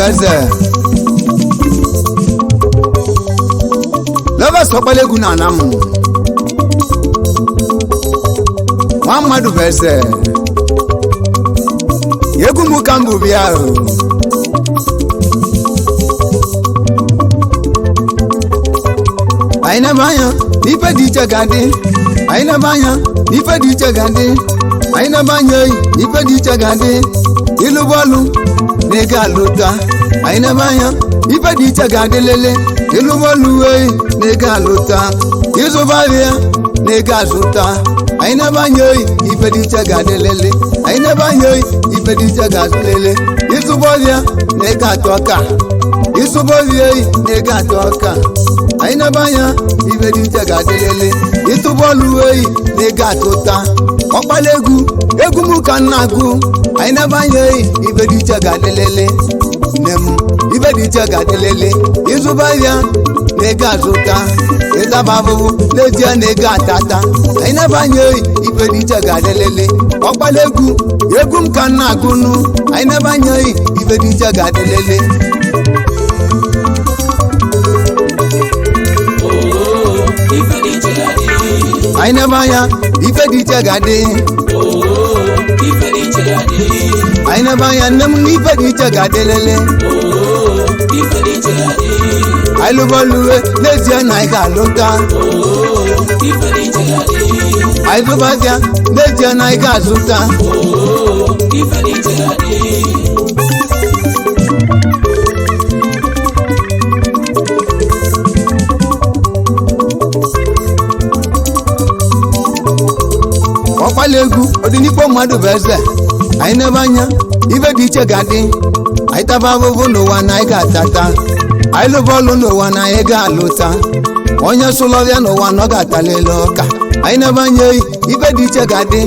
Eze Lovers ọkpala egwu na anam nwa mmadụ bụ eze. Egwu m ka m bụ bịa o. Anyị na-ebe anya n'ife dị iche ga-adị. Anyị na-ebe anya n'ife dị iche ga-adị. Anyị na-ebe anya eyi n'ife dị iche ga-adị. Ịlụ bọọlụ na ego alụta. Anyị na-ebe anya ife dị iche ga-adị lele. Ịlụ bọọlụ eyi na ego alụta. Ịzụba ahịa na ego azụta. Anyị na-ebe anya eyi ife dị iche ga-adị lele. Anyị na-ebe anya eyi ife dị iche ga-adị lele. Ịzụba ahịa na ego atọ ọka. Ịzụba ahịa eyi na ego atọ ọka. Anyị na-ebe anya ife dị iche ga-adị lele. Ịtụ bọọlụ eyi na ego atụta. Ọkpala egwu egwu m ka m na-agụ. Anyị na-ebe anya eyi ife dị iche ga-adị lele. Nne m, ife dị iche ga-adị lele. Ịzụba ahịa na ego azụta. Ịtaba ahụhụ n'ezie na ego atata. Anyị na-ebe anya eyi ife dị iche ga-adị lele. Ọkpala egwu egwu m ka m na-agụ nụ. Anyị na-ebe anya eyi ife dị iche ga-adị lele. Oo, ife dị iche ga-adị. Anyị na-ebe anya ife dị iche ga-adị. Oo, ife dị iche ga-adị. Anyị na-ebe anya, nne m, na ife dị iche ga-adị lele. Oo, ife dị iche ga-adị. Anyị lụbọlụwe n'ezie na anyị ga-alụta. Oo, ife dị iche ga-adị. Anyị zụbazịa n'ezie na anyị ga-azụta. Oo, ife dị iche ga-adị. Ọkpala egwu ọdịnikpo mmadụ bụ eze. Anyị na-ebe anya ife dị iche ga-adị. Anyị taba ahụhụ n'ụwa na anyị ga-atata. Anyị lụba ọlụ n'ụwa na anyị ga-alụta. Onye sụlọbịa n'ụwa na ọ ga-atalele ọka. Anyị na-ebe anya eyi ife dị iche ga-adị.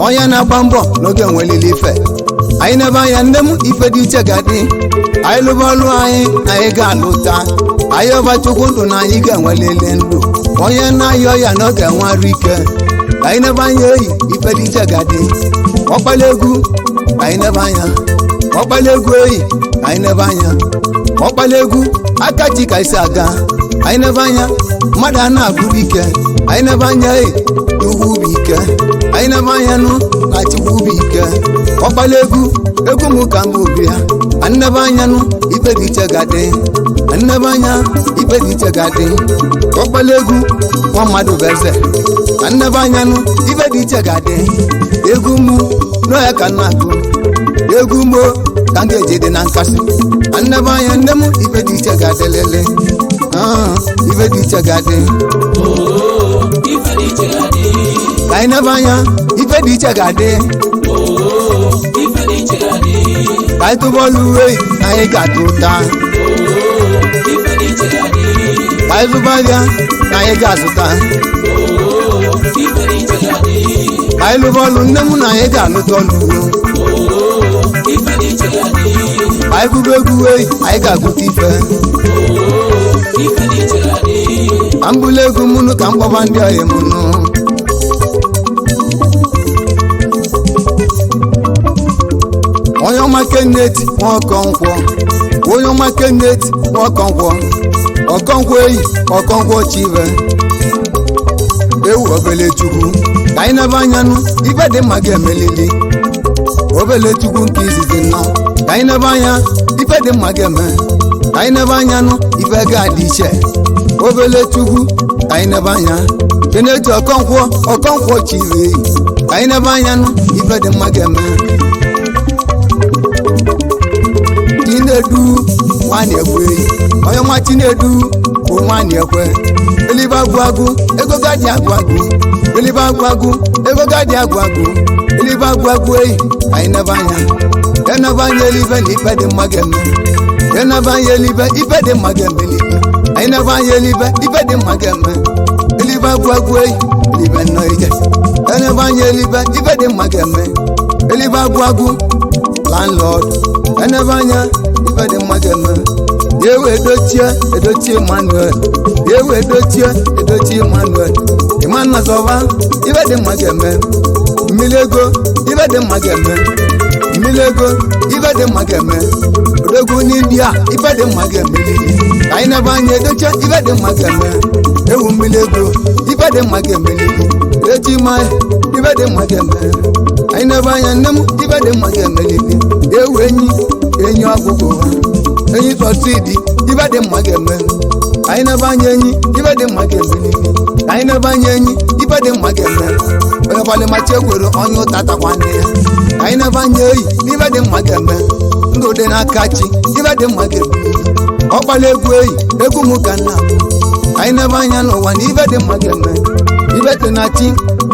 Onye na-agba mbọ n'oge nwelili ife. Anyị na-ebe anya, nne m, ife dị iche ga-adị. Anyị lụba ọlụ anyị na anyị ga-alụta. Anyị ọba Chukwu ndụ na anyị ga-enwelele ndụ. Onye na-ayọ ya na ọ ga-enwe arụ ike. Anyị nebe anya eyi ife dị iche ga-adị. Ọkpala egwu, anyị nebe anya. Ọkpala egwu eyi, anyị nebe anya. Ọkpala egwu aka ji ka isi aga. Anyị nebe anya mmadụ a na-abụrụ ike. Anyị nebe anya eyi n'ugwu bụ ike. Anyị nebe anya nụ na Chukwu bụ ike. Ọkpala egwu egwu m ka m bụ ya. Anyị nebe anya nụ ife dị iche ga-adị. Anyị nebe anya ife dị iche ga-adị. Ọkpala egwu nwa mmadụ bụ eze. Ka nnebe anya nụ ife dị iche ga-adị. Egwu mụ n'ọya ka m na-agụ. Egwu mụ ka m ga-eji dị na nkasị. Ka nnebe anya, nne m, ife dị iche ga-adị lele. Ah, ife dị iche ga-adị. Oo, ife dị iche ga-adị. Ka anyị nebe anya ife dị iche ga-adị. Oo, ife dị iche ga-adị. Ka anyị tụba ọlụ uwe na anyị ga-atụ ụta. Oo, ife dị iche ga-adị. Ka anyị zụba ahịa na anyị ga-azụta. Oo, ife dị iche ga-adị. Ka anyị lụba ọlụ, nne m, na anyị ga-alụta ọlụ. Oo, ife dị iche ga-adị. Ka anyị gụba egwu eyi anyị ga-agụta ife. Oo, ife dị iche ga-adị. Ka m bulu egwu mụnụ ka m gbaba ndị ọyị mụnụ. Onye ọma Kenneth Nwaokonkwo, onye ọma Kenneth Nwaokonkwo, Ọkọnkwọ eyi, Ọkọnkwọ chive ewu obele Chukwu. Ka anyị nebe anya nụ ife dị mma ga-emelili. Obele Chukwu nke izizi nọ. Ka anyị nebe anya ife dị mma ga-eme. Ka anyị nebe anya nụ ife ga-adị iche. Obele Chukwu, ka anyị nebe anya. Kenneth Ọkọnkwọ, Ọkọnkwọ chive eyi. Ka anyị nebe anya nụ ife dị mma ga-eme. Chinedu nwanyị ekwe, onye nwa Chinedu bụ nwanyị ekwe. Elibe agwụ agwụ ego gadi agwụ agwụ. Elibe agwụ agwụ ego gadi agwụ agwụ. Elibe agwụ agwụ eyi. Anyị nebe anya, enebe anya elibe na ife dị mma ga-eme. Enebe anya elibe ife dị mma ga-eme elibe. Anyị nebe anya elibe ife dị mma ga-eme. Elibe agwụ agwụ eyi, elibe nnọọ ije. Enebe anya elibe ife dị mma ga-eme. Elibe agwụ agwụ landlord. Enebe anya ife dị mma ga-eme. Ewu edochie edochie Emmanuel, ewu edochie edochie Emmanuel. Ịmanna zọba ife dị mma ga-eme. Mmiri ego ife dị mma ga-eme. Mmiri ego ife dị mma ga-eme. Odogwu n'India, ife dị mma ga-emelili. Ka anyị nebe anya edoche, ife dị mma ga-eme. Ewu mmiri ego, ife dị mma ga-emelili. Echi ma ife dị mma ga-eme. Anyị nebe anya nne m, ife dị mma ga-emelili. Ewu enyi, enyi ọgwụgwụ ha, enyi sọsidi, ife dị mma ga-eme. Anyị nebe anya enyi, ife dị mma ga-emelili. Anyị nebe anya enyi, ife dị mma ga-eme. Onye kwalịmachi egwere onye ụta takwanne ya. Anyị nebe anya eyi, ife dị mma ga-eme. Ndụ dị n'aka chi, ife dị mma ga-emelili. Ọkpala egwu eyi, egwu m ka nna. Anyị nebe anya n'ụwa na ife dị mma ga-eme. Ife dị na chi,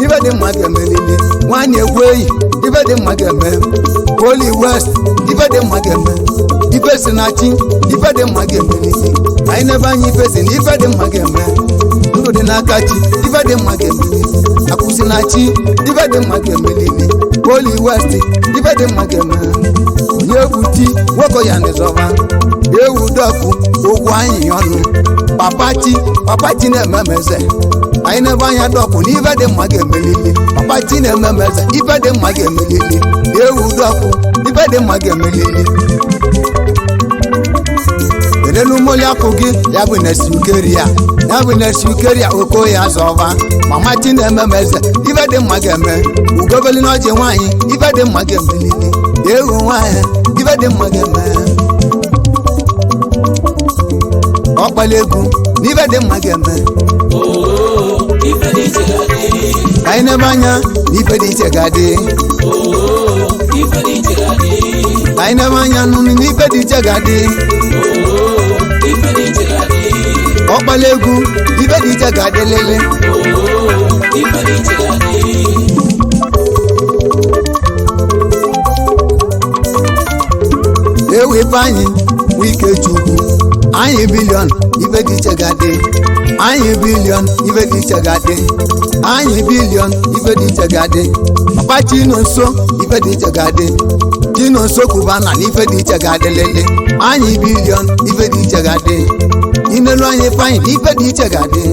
ife dị mma ga-emelili. Nwaanyị egwu eyi, ife dị mma ga-eme. Poli West, ife dị mma ga-eme. Ife si na chi, ife dị mma ga-emelili. Anyị nebe anya, ife si na ife dị mma ga-eme. Ndụ dị n'aka chi, ife dị mma ga-emelili. Akwụsị na chi, ife dị mma ga-emelili. Poli West, ife dị mma ga-eme. Onye egwu ti nwoke ya n'ịzọba ewu dọkụ ụgwọ anyị ọnụ. Papa chi, papa chi na-eme m eze. Anyị n'ebe anya dọkụ na ife dị mma ga-emelili. Papa chi na-eme m eze, ife dị mma ga-emelili. Ewu dọkụ, ife dị mma ga-emelili. Elelu mmoli akụ gị ya bụ nesiukeria, ya bụ nesiukeria oko ya zọba. Mama chi na-eme m eze, ife dị mma ga-eme. Ugobeli na ọjị nwaanyị, ife dị mma ga-emelili. Ewu nwaanyị, ife dị mma ga-eme. Ọkpala egwu na ife dị mma ga-eme. Oo, ife dị iche ga-adị. Ka anyị nebe anya na ife dị iche ga-adị. Oo, ife dị iche ga-adị. Ka anyị nebe anya nụnụ na ife dị iche ga-adị. Oo, ife dị iche ga-adị. Ọkpala egwu, ife dị iche ga-adị lele. Oo, ife dị iche ga-adị. Ewu ife anyị wike chukwu anyị bilion, ife dị iche ga-adị. Anyị bilion, ife dị iche ga-adị. Anyị bilion, ife dị iche ga-adị. Papa chino nso, ife dị iche ga-adị. Chino nso kubana na ife dị iche ga-adị lele. Anyị bilion, ife dị iche ga-adị. Inelu anyị ifeanyị na ife dị iche ga-adị.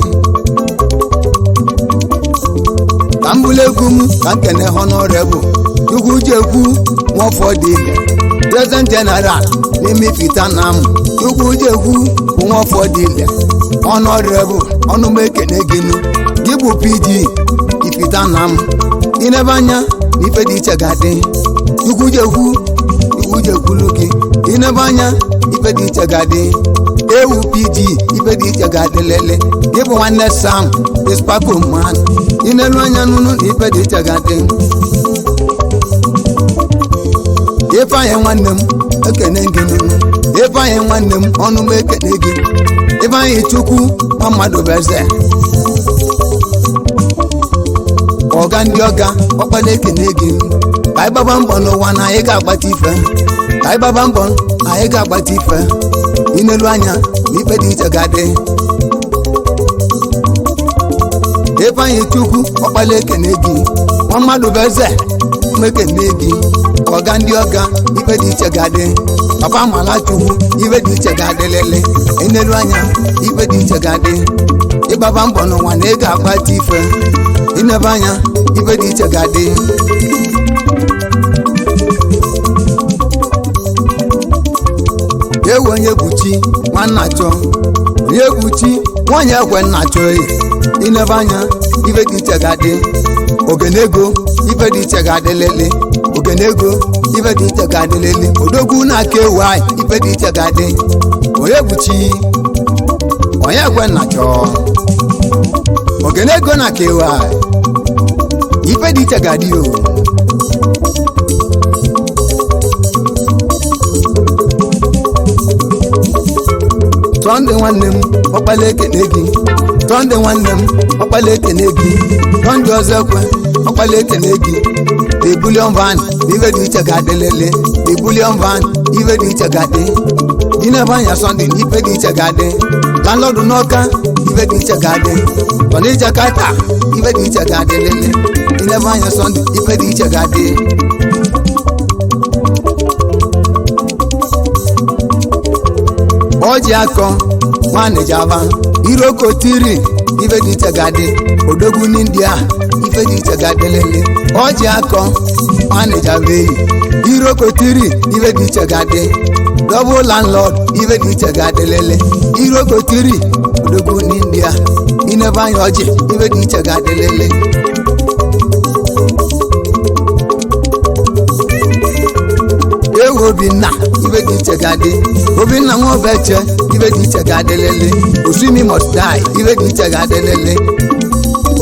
Ka m bụlụ egwu m ka nkene honorable chukwu jekwu nwafọ dị ile, president general n'ime Ifitana m. Chukwu jekwu bụ nwafọ dị ile, honorable, ọnụm ekene gịnụ gị bụ PG Ifitana m. Inebe anya na ife dị iche ga-adị. Chukwu jekwu, chukwu jekwulu gị. Inebe anya, ife dị iche ga-adị. Ewu PG, ife dị iche ga-adị lele. Gị bụ nwanne Sam Ispako man. Inelu anya nụnụ na ife dị iche ga-adị. Ifeanyị nwanne m, ekene gị nụnụ. Ifeanyị nwanne m, ọnụ m ekene gị. Ifeanyị chukwu nwa mmadụ bụ eze. Ọga ndị ọga, ọkpala ekene gị. Ka anyị gbaba mbọ n'ụwa na anyị ga-agbata ife. Ka anyị gbaba mbọ na anyị ga-agbata ife. Inelu anya na ife dị iche ga-adị. Ifeanyị chukwu, ọkpala ekene gị. Nwa mmadụ bụ eze, m ekene gị. Ọga ndị ọga, ife dị iche ga-adị. Papa mala chukwu, ife dị iche ga-adị lele. Inelu anya, ife dị iche ga-adị. Ịgbaba mbọ n'ụwa na ị ga-agbata ife. Inebe anya, ife dị iche ga-adị. Ewu onye bụ chi nwanna chọọ, onye bụ chi nwanyị ekwe nna chọọ eyi. Inebe anya, ife dị iche ga-adị. Ogenego, ife dị iche ga-adị lele. Ogenego, ife dị iche ga-adị lele. Odogwu na-aka ewu anyị, ife dị iche ga-adị. Onye bụ chi onye ekwe nna chọọ, ogenego na-aka ewu anyị, ife dị iche ga-adị o. Tọnde nwanne m, ọkpala ekene gị. Tọnde nwanne m, ọkpala ekene gị. Tọnde ọzọ ekwe, ọkpala ekene gị. The bullion van, ife dị iche ga-adị lele. The bullion van, ife dị iche ga-adị. Inebe anya Sọnde na ife dị iche ga-adị. Landlord n'Ọka, ife dị iche ga-adị. Tọnde Jakarta, ife dị iche ga-adị lele. Inebe anya Sọnde, ife dị iche ga-adị. Ọjị akọ nwanne java iroko tiri, ife dị iche ga-adị. Odogwu n'India, ife dị iche ga-adị lele. Ọjị akọ nwanne java eyi iroko tiri, ife dị iche ga-adị. Double landlord, ife dị iche ga-adịlele. Irokotiri odogwu n'India, inebe anya ọjị, ife dị iche ga-adịlele. Ewu Obinna, ife dị iche ga-adị. Obinna nwa Obeche, ife dị iche ga-adịlele. Osimi must die, ife dị iche ga-adịlele.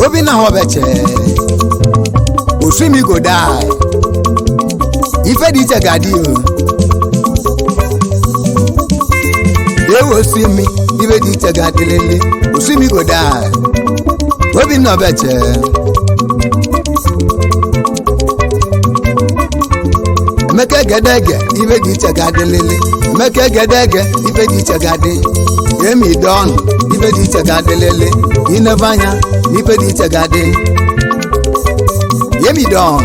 Obinna nwa Obeche, Osimi go die, ife dị iche ga-adị o. Ewu Osimi, ife dị iche ga-adịlele. Osimi go die. Obinna Obeche. Emeka Egedege, ife dị iche ga-adịlele. Emeka Egedege, ife dị iche ga-adị. Emi Don, ife dị iche ga-adịlele. Inebe anya na ife dị iche ga-adị. Emi Don.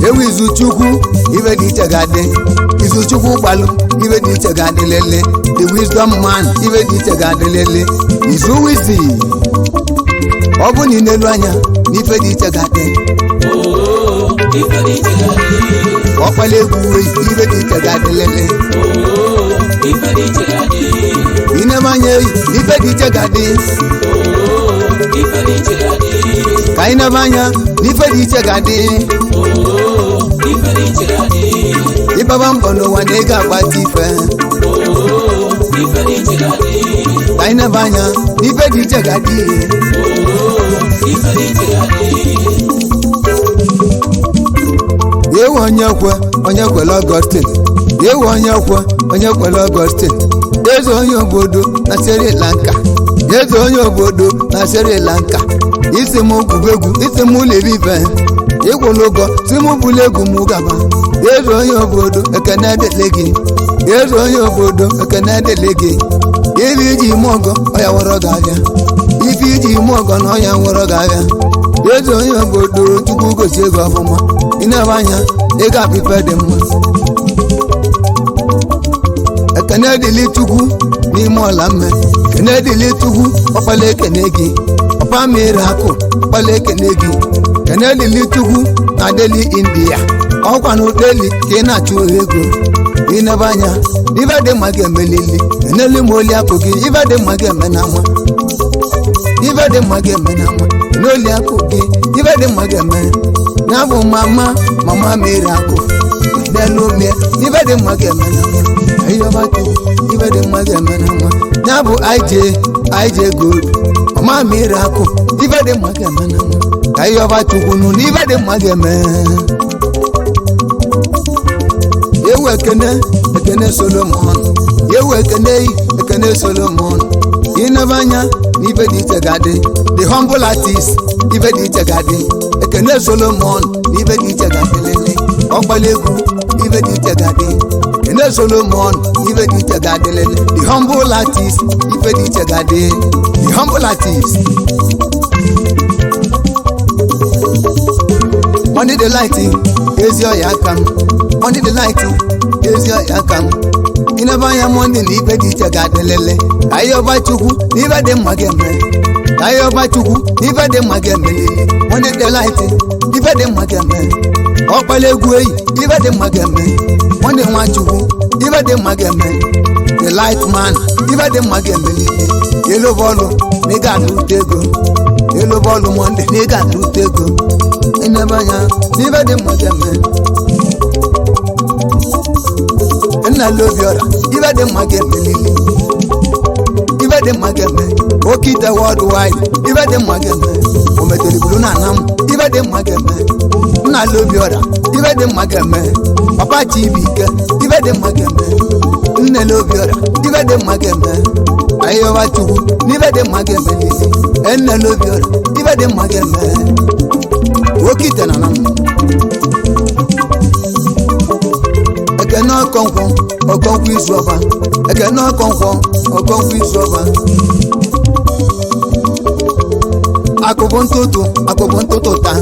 Ewu Izuchukwu, ife dị iche ga-adị. Izuchukwu gbalụ, ife dị iche ga-adịlele. The wisdom man, ife dị iche ga-adịlele. Izu wizi, ọ bụ na inelu anya na ife dị iche ga-adị. Oo, ife dị iche ga-adị. Ọkpala egwu, ife dị iche ga-adịlele. Oo, ife dị iche ga-adị. Inebe anya eyi na ife dị iche ga-adị. Oo, ife dị iche ga-adị. Ka anyị nebe anya na ife dị iche ga-adị. Oo, ife dị iche ga-adị. Ịgbaba mbọ n'ụwa na ị ga-agbata ife. Oo, ife dị iche ga-adị. Ka anyị nebe anya na ife dị iche ga-adị. Oo, ife dị iche ga-adị. Ewu onye kwe, onye kwele Augustine. Ewu onye kwe, onye kwele Augustine, eze onye obodo na Sri Lanka, eze onye obodo na Sri Lanka. Isi m gwube egwu, isi m lebe ife ịkwụlụ ụgwọ, si m bụlụ egwu m gaba. Eze onye obodo, ekene dịlị gị. Eze onye obodo, ekene dịlị gị. Ife iji ime ọgọ, ọya nwụrọ gị abịa. Ife iji ime ọgọ na ọya nwụrọ gị abịa. Eze onye obodo, Chukwu gosi ego ọfụma. Ịnebe anya, ị ga-abụ ife dị mma. Ekene dịlị Chukwu n'ime ọla mme. Ekene dịlị Chukwu, ọkpala ekene gị. Ọpa mmiri akụ, ọkpala ekene gị. Ekene dịlị Chukwu na Deli, India. Ọkwa na Deli ka ị na-achụ ego. Ịnebe anya, ife dị mma ga-emelili. Enelu m oli akụ gị, ife dị mma ga-eme na nwa. Ife dị mma ga-eme na nwa n'oli akụ gị, ife dị mma ga-eme. Ya bụ mama, mama mmiri akụ n'elu mie, ife dị mma ga-eme na nwa. Ayọbachukwu, ife dị mma ga-eme na nwa. Ya bụ ij ij gold, mama mmiri akụ, ife dị mma ga-eme na nwa. Ka ayọbachukwu nụ na ife dị mma ga-eme. Ewu ekene, ekene Solomon. Ewu ekene, ekene Solomon. Inebe anya na ife dị iche ga-adị. The humble artist, ife dị iche ga-adị. Ekene Solomon na ife dị iche ga-adị lele. Ọkpala egwu, ife dị iche ga-adị. Ekene Solomon, ife dị iche ga-adị lele. The humble artist, ife dị iche ga-adị. The humble artist. Money the light, ezi ọya aka m. Money the light, ezi ọya aka m. Inebe anya, Monday, na ife dị iche ga-adị lele. Ka ihe ọba Chukwu na ife dị mma ga-eme. Ka ihe ọba Chukwu na ife dị mma ga-eme lele. Money the light, ife dị mma ga-eme. Ọkpala egwu eyi, ife dị mma ga-eme. Monday nwa Chukwu, ife dị mma ga-eme. The light man, ife dị mma ga-eme lele. Elu bọọlụ na ị ga-atụ ụtọ ego. Elu bọọlụ, Monday, na ị ga-atụ ụtọ ego. Inebe anya n'ife dị mma ga-eme. Nna Obiọra, ife dị mma ga-emelili. Ife dị mma ga-eme. Oke ite worldwide, ife dị mma ga-eme. O metere buru na ana m, ife dị mma ga-eme. Nna Obiọra, ife dị mma ga-eme. Papa Chibuike, ife dị mma ga-eme. Nne Obiọra, ife dị mma ga-eme. Ayọba Chukwu n'ife dị mma ga-emelili. Nne Obiọra, ife dị mma ga-eme. Oke ite na ana m. Ekene Ọkọnkwọ, Ọkọnkwọ izu ọba. Ekene Ọkọnkwọ, Ọkọnkwọ izu ọba. Akụbụ ntụtụ, akụbụ ntụtụ taa,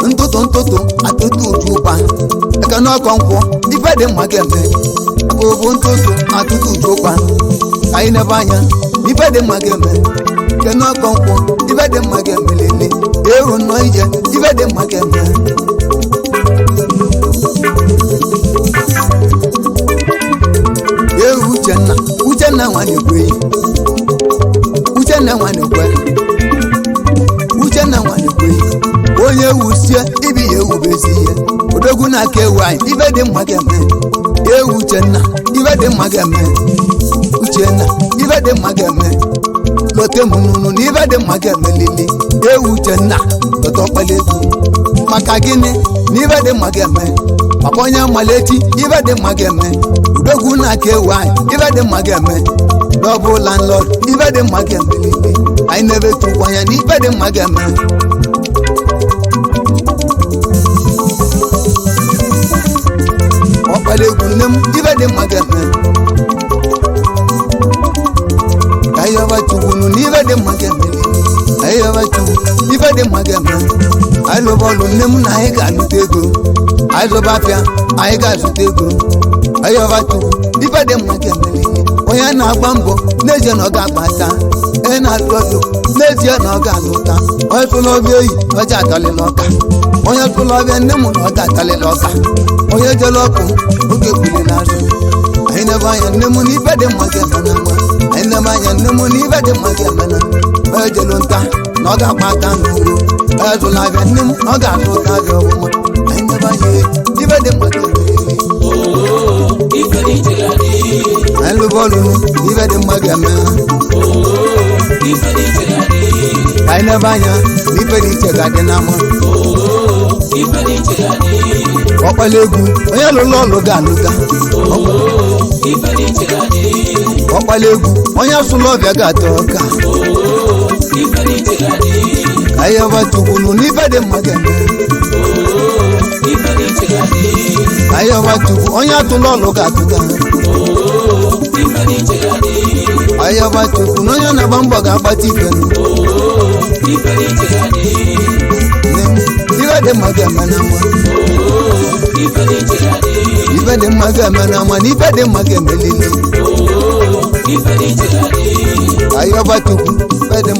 ntụtụ ntụtụ atụtụ uju ụba. Ekene Ọkọnkwọ, ife dị mma ga-eme. Akụbụ ntụtụ atụtụ uju ụba. Ka anyị nebe anya, ife dị mma ga-eme. Ekene Ọkọnkwọ, ife dị mma ga-eme lele. Ewu nnọọ ije, ife dị mma ga-eme. Uchenna nwa na-ekwe, Uchenna nwa na-ekwe, Uchenna nwa na-ekwe. Onye wusie ibi ya ewubezi ihe. Odogwu na-aka ewu anyị, ibe dị mma ga-eme. Ewu Uchenna, ibe dị mma ga-eme. Uchenna, ibe dị mma ga-eme. Lote m nunu na ibe dị mma ga-eme lili. Ewu Uchenna, lọta ọkpala egwu. Maka gịnị na ibe dị mma ga-eme? Papa onye mmaleti, ibe dị mma ga-eme. Odogwu na-aka ewu anyị, ibe dị mma ga-eme. N'ọbụ landlord, ibe dị mma ga-eme lili. Anyị na-ebetukwa anya na ibe dị mma ga-eme. Ọkpala egwu nne m, ibe dị mma ga-eme. Ka anyị yọba Chukwu nụ na ibe dị mma ga-eme lili. Anyị yọba Chukwu, ibe dị mma ga-eme. Anyị lụba ọlụ nne m na anyị ga-alụta ego. Anyị zụba afịa, anyị ga-azụta ego. Anyị yọba Chukwu, ibe dị mma ga-eme lili. Onye na-agba mbọ n'ezie na ọ ga-agbata. Onye na-alụ ọlụ n'ezie na ọ ga-alụta. Onye tụrụ ọbịa eyi, ọja atalịla ọka. Onye tụrụ ọbịa nne m na ọ ga-atalịla ọka. Onye jere ọkụ oge kwulila azụ. Anyị na-ebe anya nne m na ibe dị mma ga-eme na mma. Anyị na-ebe anya nne m na ibe dị mma ga-eme na. Onye jelu nta na ọ ga-akpa aka n'ugbo. Onye zụrụ abịa nne m na ọ ga-azụ ụta abịa ọfụma. Anyị na-ebe anya ibe dị mma ga-eme. Ife dị iche ga-adị. Anyị lụba ọlụ, ibe dị mma ga-eme. Ife dị iche ga-adị. Anyị na-ebe anya na ibe dị iche ga-adị n'ama. Ife dị iche ga-adị. Ọkpala egwu, onye lụrụ ọlụ ga-alụta. Ife dị iche ga-adị. Ọkpala egwu, onye sụlụ ọbịa ga-ata ọka. Ife dị iche ga-adị. Ka anyị yọba Chukwu nụ na ibe dị mma ga-eme. Ife dị iche ga-adị. Ka anyị yọba Chukwu, onye atụlụ ọlụ ga-atụta. Ife dị iche ga-adị. Anyị yọba Chukwu na onye na-agba mbọ ga-agbata ife nụ. Ife dị iche ga-adị. Nne m, ibe dị mma ga-eme na mma. Ife dị iche ga-adị. Ibe dị mma ga-eme na mma na ibe dị mma ga-eme lili. Ife dị iche ga-adị. Ka anyị yọba Chukwu, ibe dị mma.